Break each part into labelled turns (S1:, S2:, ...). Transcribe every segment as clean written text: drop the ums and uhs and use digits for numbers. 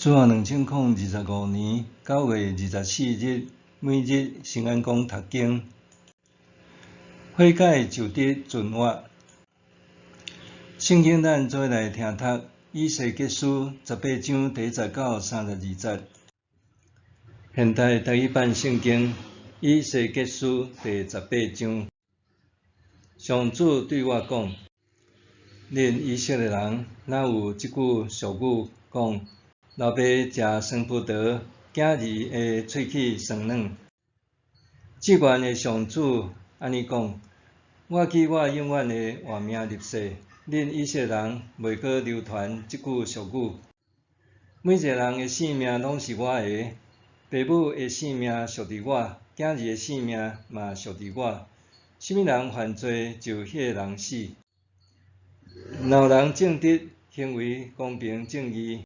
S1: 主後2025年9月24日，每日聖安講讀經，悔改就得存活。聖經咱做伙來聽讀以西結書十八章第一節到32節。現代台語版聖經以西結書第十八章，上主對我講：恁以色列人若有這句俗語講，老爸食酸葡萄，囝兒的喙齒酸軟。至懸的上主按呢講：我記我永遠的活命立誓，恁以色列人袂閣流傳這句俗語。每一个人的性命攏是我的，爸母的性命屬佇我，囝兒的性命嘛屬佇我。啥物人犯罪，就彼个人死。若有人正直，行為公平正義，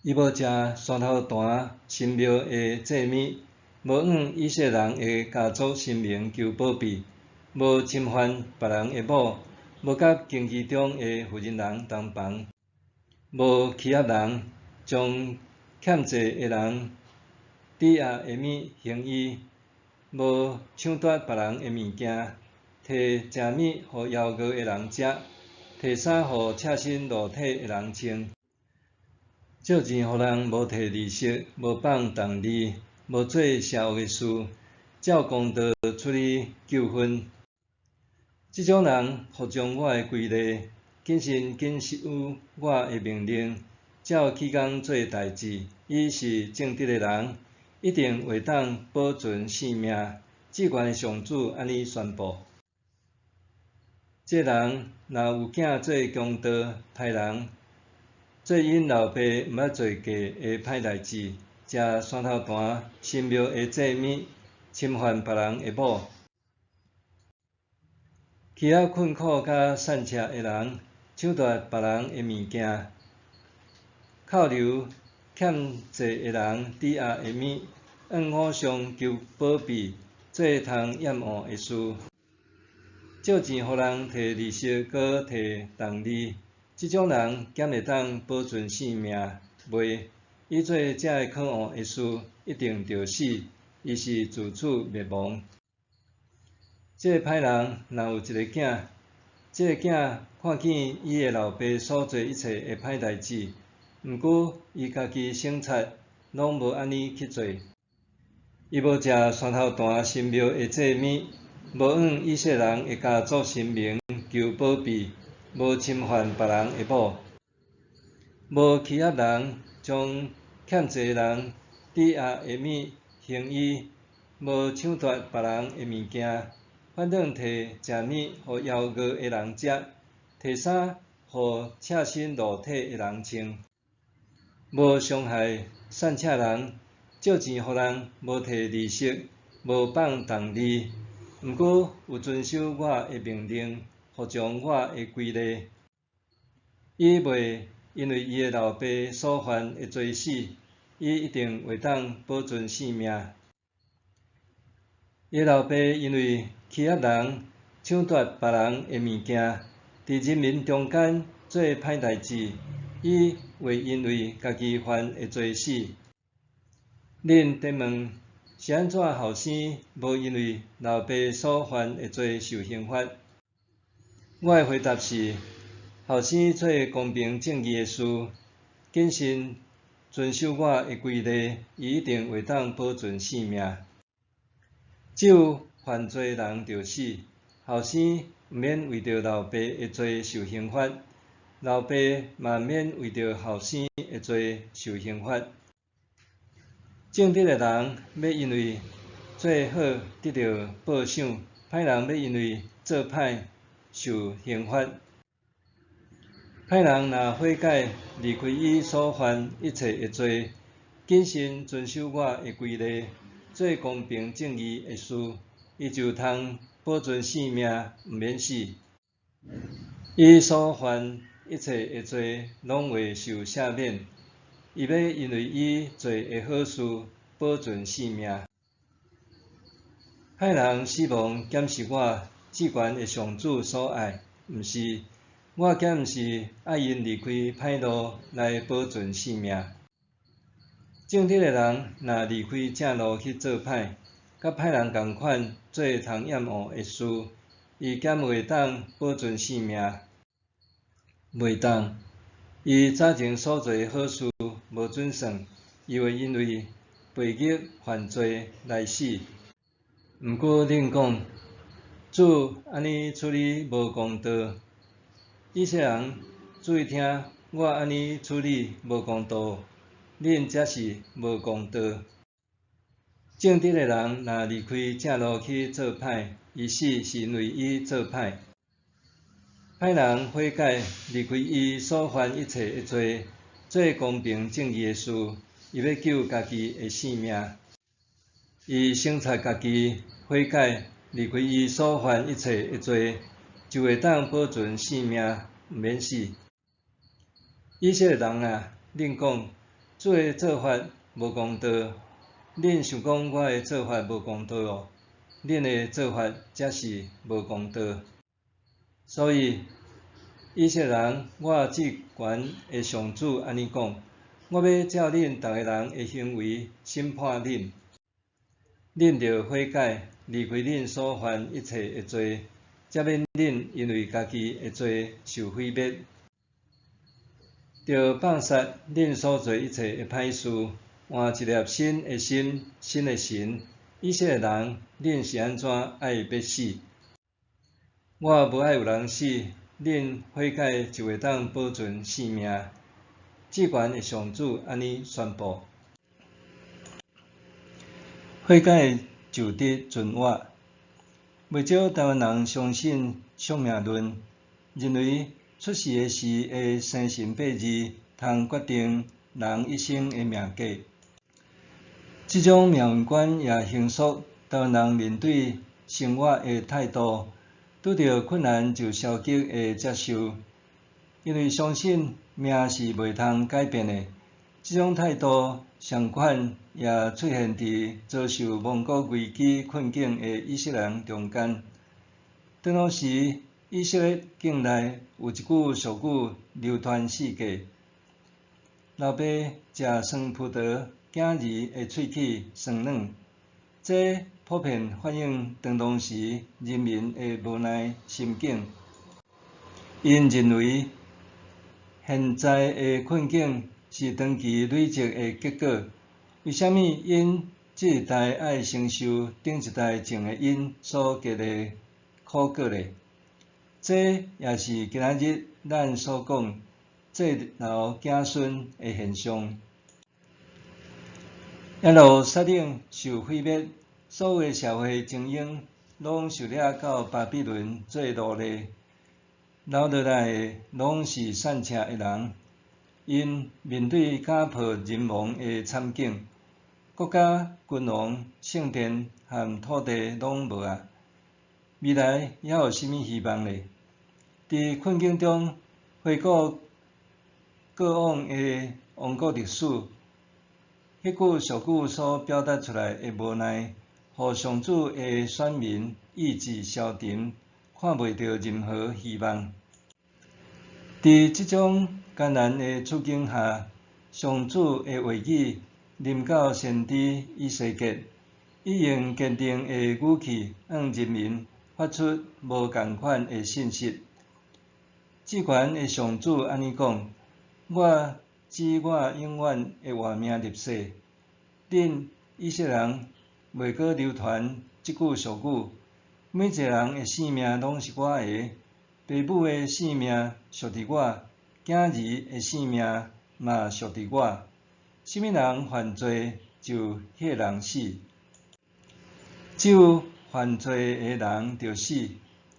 S1: 伊無食山頭壇神廟的祭物，無向以色列人的家族神明求保庇，無侵犯別人的某，無佮經期中的婦人人同房，無欺壓人，將欠債的人抵押的物還伊，無搶奪別人的物件，提食物予枵餓的人食，提衫予赤身露體的人穿。借錢予人無提利息，無放重利，無做邪惡的事，照公道處理糾紛。這種人服從我的規例，謹慎謹守我的命令，照起工做代誌，伊是正直的人，一定會當保存性命。至懸的上主按呢宣布。這人若有囝做強盜、刣人，做𪜶老爸毋捌做過的歹代誌，食山頭壇神廟的祭物，侵犯別人的某，欺壓困苦佮散赤的人，搶奪別人的物件，扣留欠債的人抵押的物，向偶像求保庇，做通厭惡的事，借錢予人提利息，閣提重利。這種人敢會當保存性命？袂，伊做這个可惡的事，一定著死，伊是自取滅亡。這个歹人若有一个囝，這个囝看見伊的老爸所做一切的歹代誌，毋過伊家己省察，攏無按呢去做。伊無食山頭壇神廟的祭物，無向以色列人的家族神明求保庇。無侵犯別人的某，無欺壓人，將欠債人抵押的物還伊，無搶奪別人的物件，反轉提食物予枵餓的人食，提衫予赤身露體的人穿，無傷害散赤人，借錢予人無提利息，無放重利，毋過有遵守我的命令，服從我的規例，伊袂因為伊的老爸所犯的罪死，伊一定會當保存性命。伊的老爸因為欺壓人、搶奪別人的物件，佇人民中間做歹代誌，伊會因為家己犯的罪死。恁佇問是按怎後生無因為老爸所犯的罪受刑罰？我的回答是：後生做公平正義的事，謹慎遵守我的規例，伊一定會當保存性命。只有犯罪的人著死，後生毋免為著老爸的罪受刑罰，老爸嘛毋免為著後生的罪受刑罰。正直的人欲因為做好得著報賞，歹人欲因為做歹受刑罰。歹人若悔改，離開伊所犯一切的罪，謹慎遵守我的規例，做公平正義的事，伊就通保存性命，毋免死。伊所犯一切的罪，攏會受赦免。伊欲因為伊做的好事，保存性命。歹人死亡，敢是我至懸的上主所愛？毋是，我敢毋是愛𪜶離開歹路來保存性命？正直的人若離開正路去做歹，佮歹人仝款做通厭惡的事，伊敢有會當保存性命？袂當。伊早前所做的好事無準算，伊會因為悖逆犯罪來死。毋過恁講，主按呢處理無公道。以色列人注意聽，我按呢處理無公道，恁才是無公道。正直的人若離開正路去做歹，伊死是因為伊做歹。歹人悔改，離開伊所犯一切的罪，做公平正義的事，伊欲救家己的性命。伊省察家己，悔改，離開伊所犯一切的罪，就會當保存性命，毋免死。以色列人啊，恁講，主的做法無公道，恁想講我的做法無公道哦？恁的做法才是無公道。所以，以色列人，我至懸的上主按呢講：我欲照恁逐个人的行為審判恁。恁著悔改，離開恁所犯一切的罪，才免恁因為家己的罪受毀滅。著放殺恁所做一切的歹事，換一粒新的心、新的神。以色列人，恁是按怎愛欲死？我無愛有人死，恁悔改就會當保存性命。至懸的上主按呢宣布：悔改就得存活。袂少台灣人相信宿命論，認為出世的時的生辰八字通決定人一生的命格。這種命運觀也形塑台灣人面對生活的態度，拄著困難就消極的接受，因為相信命是袂通改變的。這種態度相款也出現佇遭受亡國危機困境的以色列人中間。當時以色列境內有一句俗語流傳世界：老爸食酸葡萄，囝兒的喙齒酸軟。這普遍反映當時人民的無奈心境。𪜶認為現在的困境是長期累積的結果。為啥物𪜶這一代愛承受頂一代種的因所結的苦果呢？這也是今仔日咱所講債留子孫的現象。耶路撒冷受毀滅，所有的社會精英攏受掠到巴比倫做奴隸，留落來的攏是散赤的人。𪜶面對家破人亡的慘景，國家、君王、聖殿和土地攏無啊！未來猶有啥物希望呢？佇困境中回顧過往的王國歷史，彼句俗語所表達出來的無奈，予上主的選民意志消沉，看袂著任何希望。佇這種艱難的處境下，上主的話語臨到先知以西結，伊用堅定的語氣向人民發出無仝款的信息。至懸的上主按呢講：我指我永遠的活命立誓，恁以色列人袂閣流傳這句俗語：每一个人的性命攏是我的，爸母的性命屬佇我，囝兒的性命嘛屬佇我。啥物人犯罪，就彼个人死。只有犯罪的人著死。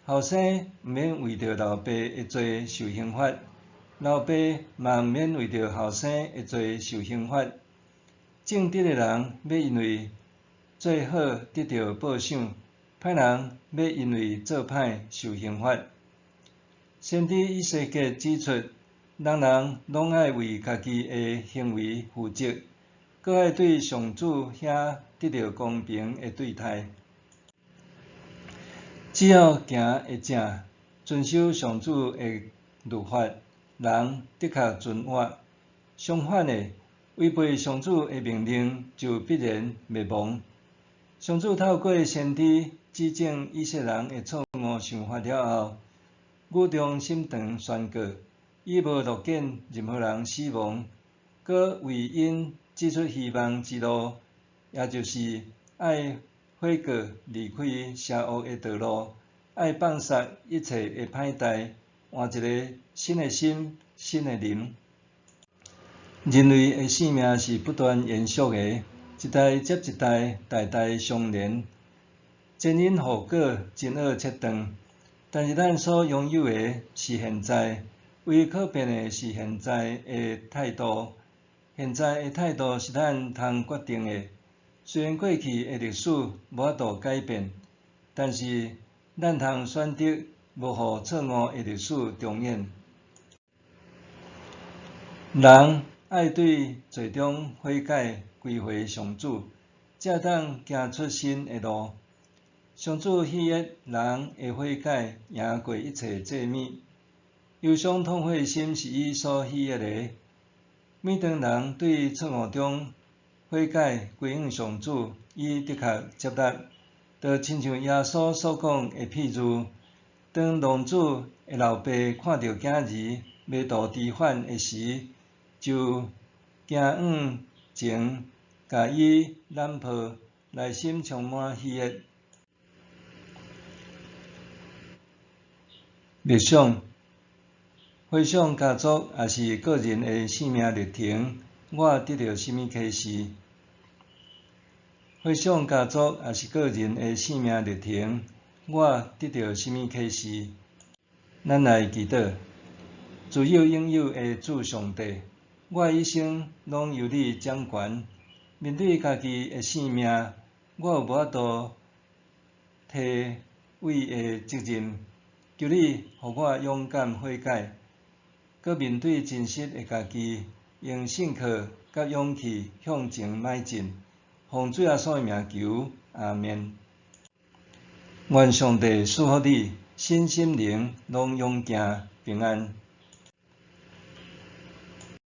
S1: 後生毋免為著老爸的罪受刑罰，老爸嘛毋免為著後生的罪受刑罰。正直的人欲因為做好得著報賞，歹人欲因為做歹受刑罰。先知以西結指出，人人攏愛為家己的行為負責，閣愛對上主遐得著公平的對待。只要行會正，遵守上主的律法，人的確存活。相反的，違背上主的命令，就必然滅亡。上主透過先知指正以色列人的錯誤想法了後，語重心長宣告，伊無樂見任何人死亡，閣為𪜶指出希望之路，也就是愛悔過離開邪惡的道路，愛放殺一切的歹代，換一个新的心、新的靈。人類的生命是不斷延續的，一代接一代，代代相連。前因後果真好切斷，但是咱所擁有的是現在，唯一可變的是現在的態度。現在的態度是咱通決定的。雖然過去的歷史無法度改變，但是咱通選擇無予錯誤的歷史重演。人愛對罪中悔改，歸回上主，才會當行出新的路。上主喜悅人的悔改，贏過一切祭物。憂傷痛悔的心是伊所喜悅的。每當人對錯誤中悔改，歸向上主，伊的確接納。就親像耶穌所講的譬喻，當浪子的老爸看著囝兒迷途知返的時，就行往前，共伊攬抱，內心充滿喜悅。默想，回想家族抑是個人的生命歷程，我得著啥物啟示？回想家族抑是個人的生命歷程，我得著啥物啟示？咱來祈禱，自有永有的主上帝，我一生攏由你掌權。面對家己的生命，我有無法度推諉的責任，求你予我勇敢悔改，閣面對真實的家己，用信靠佮勇氣向前邁進。奉主耶穌的名求，阿們。願上帝賜福你，身心靈攏勇健平安。